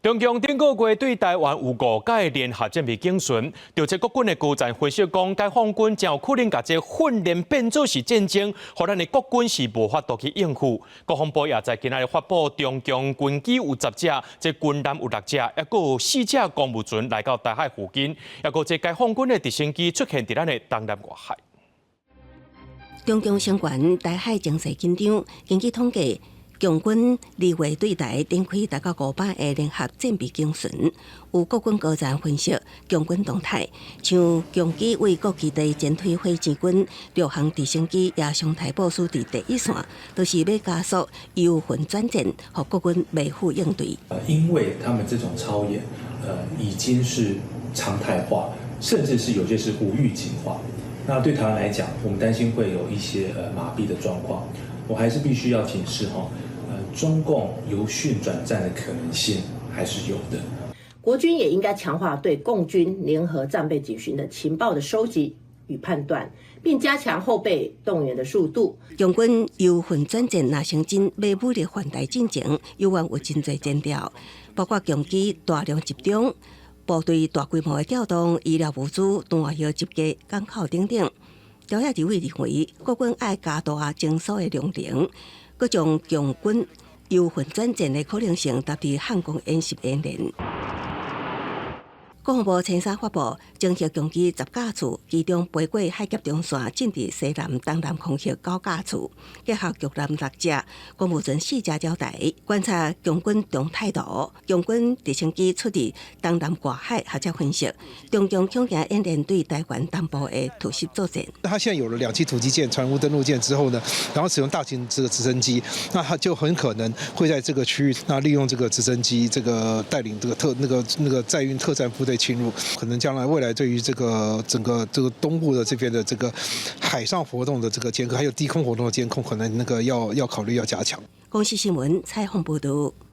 中共頂個月對台灣有五架聯合戰備警巡，就這國軍的高層分析講，解放軍誠有可能共這訓練變做是戰爭，予咱的國軍是無法度去應付。國防部也在今仔日發布，中共軍機有十隻，這軍艦有六隻，抑閣有四隻公務船來到台海附近，抑閣這解放軍的直升機出現佇咱的東南外海。中共聲援台海情勢緊張，根據統計，共軍2月對台展開達到500個聯合戰備警巡，有國軍高層分析共軍動態，像共機為各基地前推火箭軍，陸航直升機也上台部署佇第一線，都是欲加速由訓轉戰，予國軍袂赴應對。因為他們這種操演，已經是常態化，甚至是有些是無預警化。那對台灣來講，我們擔心會有一些麻痹的狀況。我還是必須要警示哈，中共由訓轉戰的可能性還是有的。國軍也應該強化對共軍聯合戰備警巡的情報的收集與判斷，並加強後備動員的速度。共軍由訓轉戰若成真，欲武力犯台進程，猶原有真濟徵兆，包括共機大量集中、部隊大規模的調動、醫療物資、彈藥集結、港口等等。朝野立委認為，國軍愛加大偵搜的量能，閣將共軍由訓轉戰的可能性納佇漢光演習演練。國防部前三發布，偵測共機十架次，其中飛過海峽中線，進入西南、東南空域九架次，結合共艦六隻，公務船四隻交代，觀察共軍動態圖，共軍直升機出入東南外海，學者分析，中共恐驚演練對台灣東部的突襲作戰。他現在有了兩棲突擊艦、船塢登陸艦之後呢，然後使用大型這個直升機，那他就很可能會在這個區域，那利用這個直升機，這個帶領這個特那個那個載運特戰部隊侵入，可能將來未來對於這個整個這個東部的這邊的這個海上活動的這個監控，還有低空活動的監控，可能那個要考慮要加強。公視新聞採訪報導。